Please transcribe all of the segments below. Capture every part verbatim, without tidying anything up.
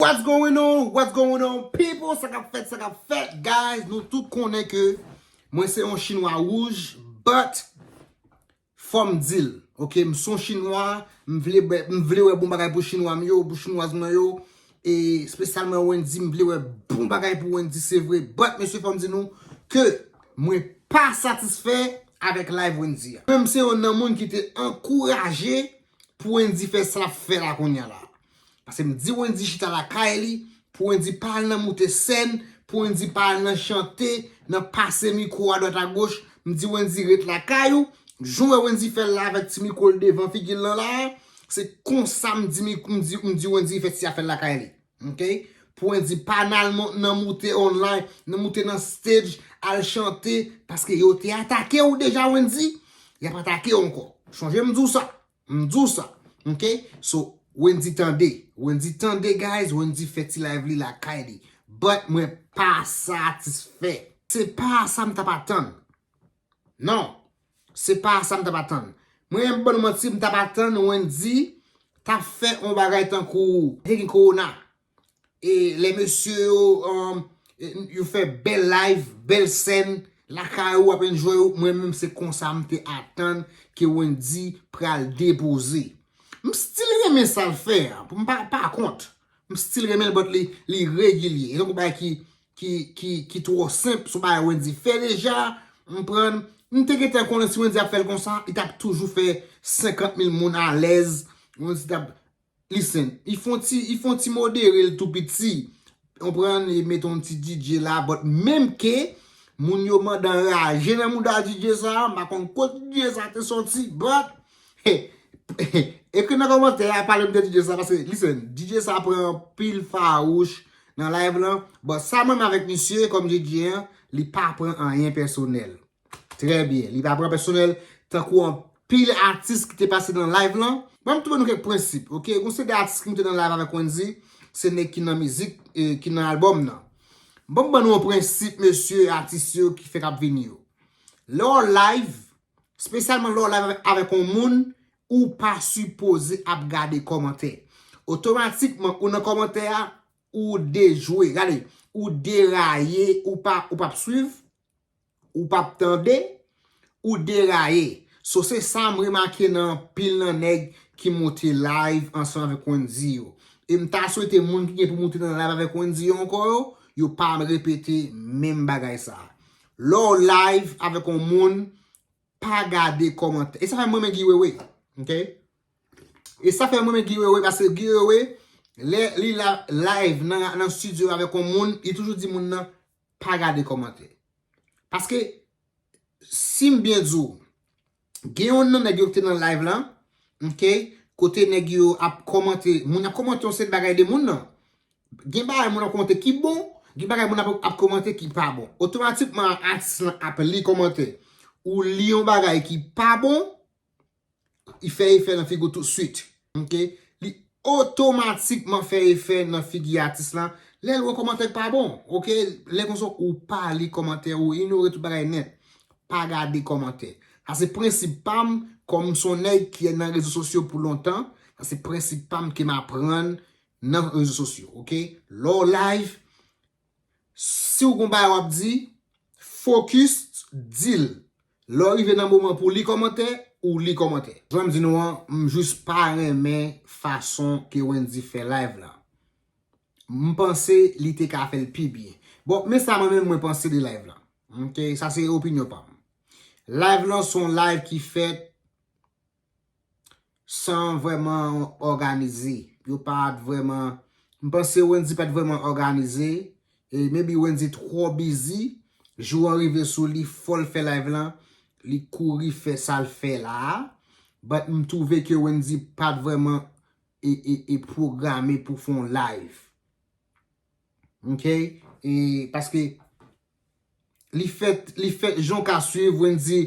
What's going on? What's going on, people? Sa k ap fèt, sa k ap fèt, guys? Nou tout konnen ke mwen se yon chinwa wouj, but fò m di l, ok? M se yon chinwa, m vle, m vle wè bon bagay pou chinwa m yo, pou chinwaz mwen yo, e espesyalman Wendy, m vle wè bon bagay pou Wendy, se vre. But, mesye, fò m di nou ke mwen pa satisfè avèk live Wendy a. Mwen, m se yon nan moun ki te ankouraje pou Wendy fè sa l ap fè la kounye a la. Paske m di Wendy chita lakay li, pou Wendy pa al nan moute sèn, pou Wendy pa al nan chante, nan pase mikwo adwat agoch, m di Wendy ret lakay ou, jan w wè Wendy fè l la avèk ti mikwo l devan figi l lan la, se konsa m di, mi- m di, m di Wendy fè ti afè l lakay li. Ok? Pou Wendy pa n al mon- nan moute online, nan moute nan stage, al chante, paske yo te atake w deja, Wendy, y ap atake w ankò. Chonje m di w sa. M di w sa. Ok? So, Wendy tande. Wendy tande, guys. Wendy fè ti live li lakay li. But mwen pa satisfè. Se pa sa m t ap atann. Non. Se pa sa m t ap atann. Mwen menm ban nou manti, m t ap atann Wendy t ap fè yon bagay tankou te gen kowona. E lè mesye yo, um, e, yo fè bèl live, bèl sèn, lakay ou ap enjoy ou, mwen menm se konsa m te atann ke Wendy pral depoze. M still renmen sa l fè a, pou m pa, pa kont. M still renmen l, but li, li regilye. E tankou bagay ki, ki, ki, ki twò senp, se yon bagay Wendy fè deja, m konprann. M te gentan konnen si Wendy ap fè l konsa, li t ap toujou fè senkant mil moun alèz. Wendy t ap Listen, li fè yon ti, li fè yon ti modere l tou piti. Konprann, li mete yon ti D J la, but menm ke moun yo mande anraje nan mouda D J sa, m pa konn kot D J sa te soti, but ekri nan kòmantè a, pale m de D J sa, paske, listen, D J sa pran anpil fawouch nan live lan, but sa mwen avèk misye, kòm D J an, li pa pran anyen pèsonèl. Trè byen. Li pa pran pèsonèl tankou anpil atis ki te pase nan live lan. Ban m tou ban nou kèk prensip, ok? Gon seri de atis ki moute nan live avèk Wendy, se nèg ki nan mizik, e, ki nan albòm nan. Ban m ban nou yon prensip, mesye, atis yo ki fèk ap vini yo. Lè w live, espesyalman lè w live avèk, avèk yon moun, ou pa sipoze ap gade kòmantè. Otomatikman, ou nan kòmantè a, ou dejwe. Gade, ou deraye, ou pa, ou p ap swiv. Ou p ap tande, ou deraye. So, se sa m remake nan anpil nan nèg ki moute live ansanm avèk Wendy yo. E m ta swete moun ki gen pou moute nan live avèk Wendy yo ankò yo, yo pa repete menm bagay sa. Lè w live avèk yon moun, pa gade kòmantè. E sa fè m renmen Guy Wewe, ok? E sa fè m renmen Guy Wewe, paske Guy Wewe, lè li la live nan, nan studio avèk yon moun, li toujou di moun nan, pa gade kòmantè. Paske, si m byen di w, gen youn nan nèg yo ki te nan live lan, ok, kote nèg yo ap kòmante, moun ap kòmante yon seri de bagay de moun nan. Gen bagay moun ap kòmante ki bon, gen bagay moun ap, ap kòmante ki pa bon. Otomatikman, atis lan ap li kòmantè. Ou li yon bagay ki pa bon, li fè efè nan figi w toutswit. Ok? Li otomatikman fè efè nan figi atis lan. Lè l wè kòmantè k pa bon, ok? Lè konsa ou pa li kòmantè, ou inyore tout bagay nèt. Pa gade kòmantè. Sa se prensip pa m, kòm m se yon nèg ki nan rezo sosyo pou lontan. Sa se prensip pa m ke m aprann nan rezo sosyo, ok? Lè w live, si w gon bagay w ap di, fokis, di l. Lè w rive nan moman pou li kòmantè, ou li kòmantè. Jan m di nou an, m jis pa renmen fason ke Wendy fè live la. M panse li te ka fè l pi byen. Bon, men sa mwen menm mwen panse de live la. Ok, sa se opinyon pa m. Live lan se yon live ki fèt san vrèman òganize. Yo pa t vrèman, m panse Wendy pa t vrèman òganize. E maybe Wendy twò busy. Jou an rive sou li, fò l fè live lan, li kouri fè sa l fè la a. But m twouve ke Wendy pa t vrèman e, e, e pwograme pou fè yon live. Ok? E paske li fèt, li fèt jan w ka swiv, Wendy,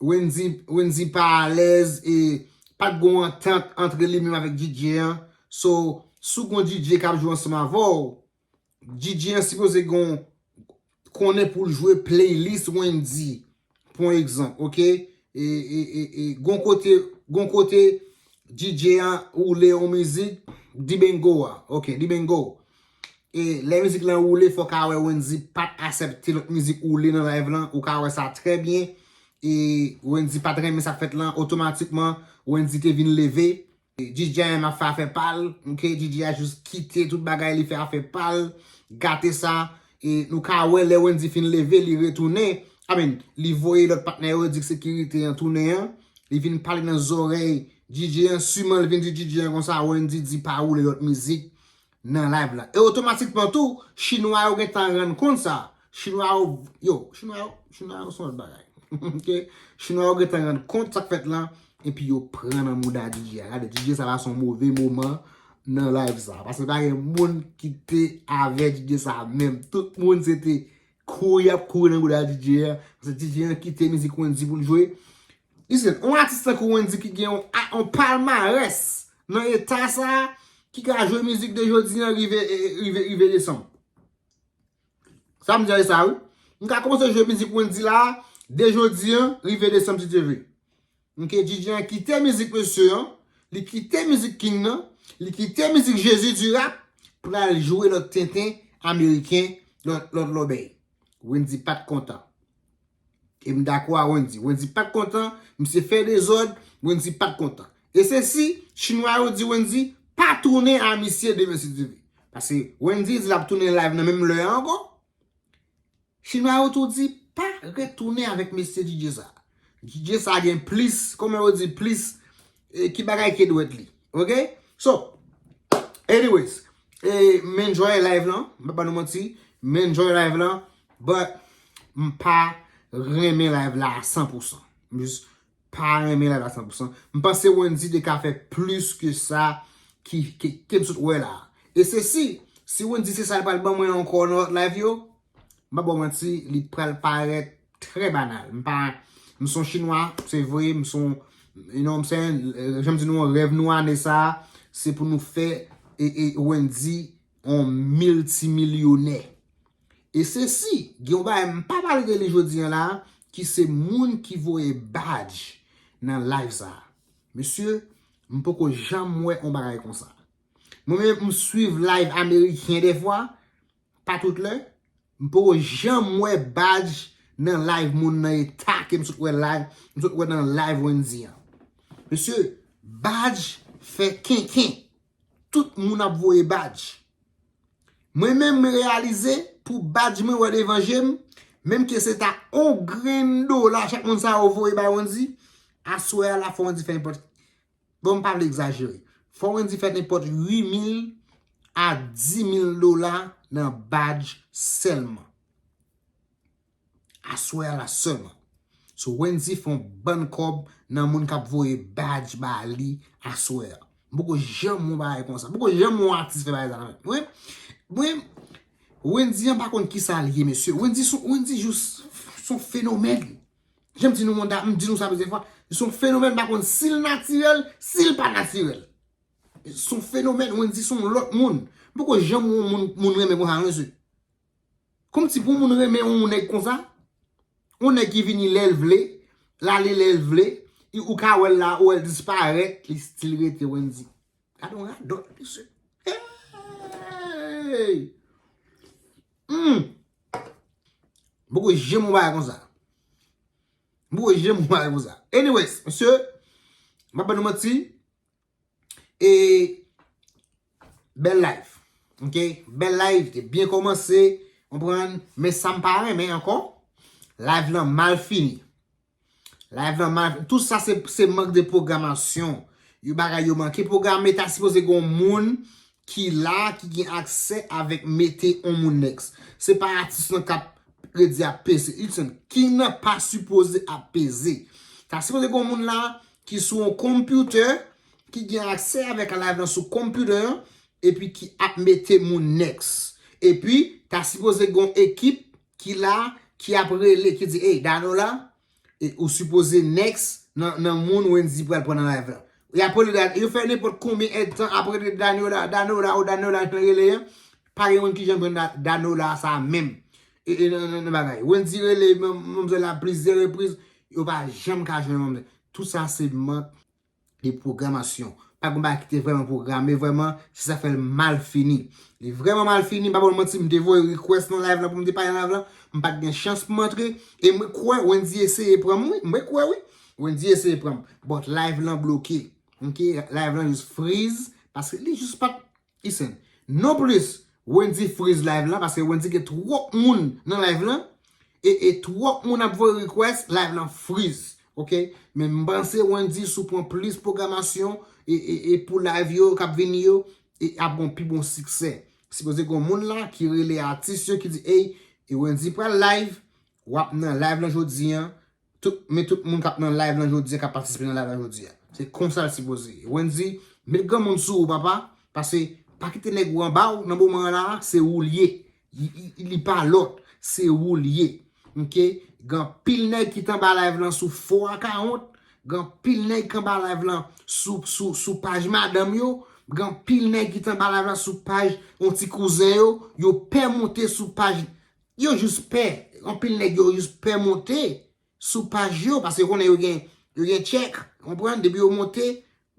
Wendy, Wendy pa alèz e pa t gon antant antre li menm avèk D J an. So, si w gon D J k ap jwe ansanm avè w, D J an sipoze gon konnen pou l jwe playlist Wendy, pou yon egzanp, ok? E, e, e, e gon kote, gon kote D J an woule yon mizik, Dibengo a. Ok, Dibengo. E lè mizik lan woule, fò w ka wè Wendy pa t aksepte lòt mizik woule nan live lan. Ou ka wè sa trè byen. E Wendy pa t renmen sa k fèt lan. Otomatikman, Wendy te vin leve. D J a menm ap fè afè pa l. Ok, D J a jis kite tout bagay, li fè afè pa l. Gate sa. E nou ka wè lè Wendy fin leve, li retounen. I mean, li voye lòt patnè yo, di k sekirite an tounen an. Li vin pale nan zòrèy D J an, siman li vin di D J an konsa, Wendy di pa woule lòt mizik nan live la. E otomatikman tou, chinwa yo gentan rann kont sa. Chinwa yo, yo, chinwa yo, chinwa yo se yon lòt bagay. Ok? Chinwa yo gentan rann kont sa k fèt lan, epi yo pran nan mouda D J a. Gade, D J sa pa se yon move moman nan live sa. Paske pa gen moun ki te avè D J sa menm. Tout moun se te kouri ap kouri nan mouda D J a. Paske D J an kite mizik Wendy pou l jwe. Listen, yon atis tankou Wendy ki gen yon, yon palmarès nan eta sa, ki ka jwe mizik de jodi an rive, rive, rive desanm. Sa m di a, e sa, wi. M ka kòmanse jwe mizik Wendy la, de jodi an, rive desanm, si Dye vle. Ok, D J an kite mizik mesye an, li kite mizik King nan, li kite mizik Jezi di rap, pou l al jwe lòt tenten ameriken, lòt, lòt lòbèy. Wendy pa t kontan. E m dakò a Wendy. Wendy pa t kontan, misye fè dezòd, Wendy pa t kontan. E se si, chinwa yo di Wendy, pa tounen a misye demen si Dye vle. Paske Wendy di l ap tounen live nan menm lè a ankò. Chinwa yo tou di, pa retounen avèk mesye D J sa. D J sa gen plis, kòman yo di, plis, e, ki bagay ke dwèt li. Ok? So, anyways, e, m enjoy live lan, m pa ba nou manti, m enjoy live lan, but m pa renmen live la a san pou san. M jis pa renmen live la a san pou san. M panse Wendy te ka fè plis ke sa ki, ke, ke m sot wè la. E se si, si Wendy se sa l pral ban mwen ankò nan lòt live yo, m pa ba w manti, li pral parèt trè banal. M pa, m se yon chinwa, se vre, m se yon, you know what I'm saying, jan m di nou an, rèv nou ane sa, se pou nou fè e, e Wendy yon miltimilyonè. E se si, gen yon bagay m pa pale de li jodi an la, ki se moun ki voye badj nan live sa. Mesye, m poko janm wè yon bagay konsa. Mwen menm, m swiv live ameriken dèfwa, pa tout lè, m poko janm wè badj nan live moun nan eta ke m sot wè live, m sot wè nan live Wendy an. Mesye, badj fè kenken. Tout moun ap voye badj. Mwen menm, mwen reyalize, pou badj mwen wè devan je m, menm ke se ta on grenn dola chak moun sa yo voye bay Wendy, aswè a la fò Wendy fè nenpòt, bon, m pa vle egzajere. Fò Wendy fè nenpòt uit mil a dis mil dola nan badj sèlman. Aswè a la sèlman. So Wendy fè yon bann kòb nan moun k ap voye badj ba li aswè a. M poko janm wè yon bagay konsa. M poko janm wè yon atis fè bagay sa nan men. Mwen, mwen, Wendy an pa konn kisa l ye, mesye. Wendy son, Wendy jis son fenomèn. Jan m di nou, m di nou sa plizyè fwa. Li son fenomèn, m pa konn si l natirèl, si l pa natirèl. Son fenomèn, Wendy son lòt moun. M poko janm wè yon moun, moun renmen konsa, non, mesye. Kòmsi pou moun renmen yon nèg konsa, yon nèg ki vini lè l vle, l ale lè l vle, ou ka wè l la, ou wè l disparèt, li still rete Wendy. Gade yon radòt, mesye. Hey! Hmm. M poko janm wè yon bagay konsa. M poko janm wè yon bagay konsa. Anyways, mesye, m pa ban nou manti, e bèl live. Ok? Bèl live, te byen kòmanse, konprann? Men sa m pa renmen ankò, live lan mal fini. Live lan mal, tout sa se, se mank de pwogramasyon. Yo bagay yo manke pwograme, ta sipoze gen yon moun ki la, ki gen aksè avèk mete yon moun next. Se pa atis lan k ap redi ap peze. Listen, King nan pa sipoze ap peze. Ta sipoze gen yon moun la ki sou yon konpitè, ki gen aksè avèk live lan sou konpitè an, epi ki ap mete moun next. Epi, ta sipoze gen yon ekip ki la, ki ap rele, ki di, "Ey, Danola, e, ou sipoze next nan, nan moun Wendy pral pran nan live lan." Y ap rele Dan-, yo fè nenpòt konbyen èdtan ap rele Danola, Danola, o Danola, jan rele an. Pa gen moun ki janm jwenn Da-, Danola sa menm. E, e, nan, nan, nan bagay. Wendy rele man-, manmzèl la plizyè repriz, yo pa janm ka jwenn manmzèl. Tout sa se mank de pwogramasyon. Pa gen bagay ki te vrèman pwograme, vrèman, se sa fè l mal fini. Li vrèman mal fini, m pa ba w manti, m te voye request nan live lan pou m te pale nan live lan, m pa t gen chans pou m antre, e mwen kwè Wendy eseye pran m, wi, mwen kwè, wi, Wendy eseye pran m, but live lan bloke, ok, live lan jis freeze, paske li jis pa t, listen, non plis, Wendy freeze live lan, paske Wendy gen twòp moun nan live lan, e, e twòp moun ap voye request, live lan freeze, ok? Men m panse Wendy si w pran plis pwogramasyon e, e, e pou live yo k ap vini yo, e ap gon pi bon siksè. Sipoze gon moun la ki rele atis yo ki di, ey, e Wendy pral live, w ap nan live lan jodi an, tout, men tout moun k ap nan live lan jodi an, k ap patisipe nan live lan jodi an. Se konsa l sipoze ye. Wendy, met granmoun sou ou, papa, paske pa kite nèg ou anba w nan moman an la, se ou l ye. Li, li, li pa lòt, se ou l ye. Ok? Gen anpil nèg ki t anba live lan sou fo akawont. Gen anpil nèg ki anba live lan sou, sou, sou paj madanm yo. Gen anpil nèg ki t anba live lan sou paj yon ti kouzen yo. Yo pè monte sou paj. Yo jis pè. Anpil nèg yo jis pè monte sou paj yo. Paske yo konnen yo gen, yo gen tchèk. Konprann? Depi yo monte,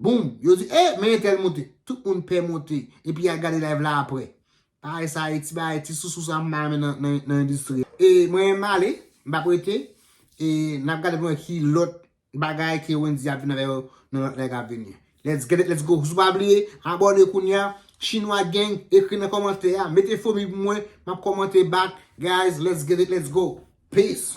boum, yo di, e, men entèl monte. Tout moun pè monte. Epi y al gade live la apre. Bagay sa, e ti bagay, ti sousou sa m pa renmen nan, nan, nan endistri. E mwen menm m ale, m p ap rete. E n ap gade pou wè ki lòt bagay ke Wendy ap vin avè yo nan lòt lè k ap vini. Let's get it, let's go. Si w pa bliye, abòne kounye a. Chinwa Gang, ekri nan kòmantè a. Mete fomi pou mwen, m ap kòmante back. Guys, let's get it, let's go. Peace.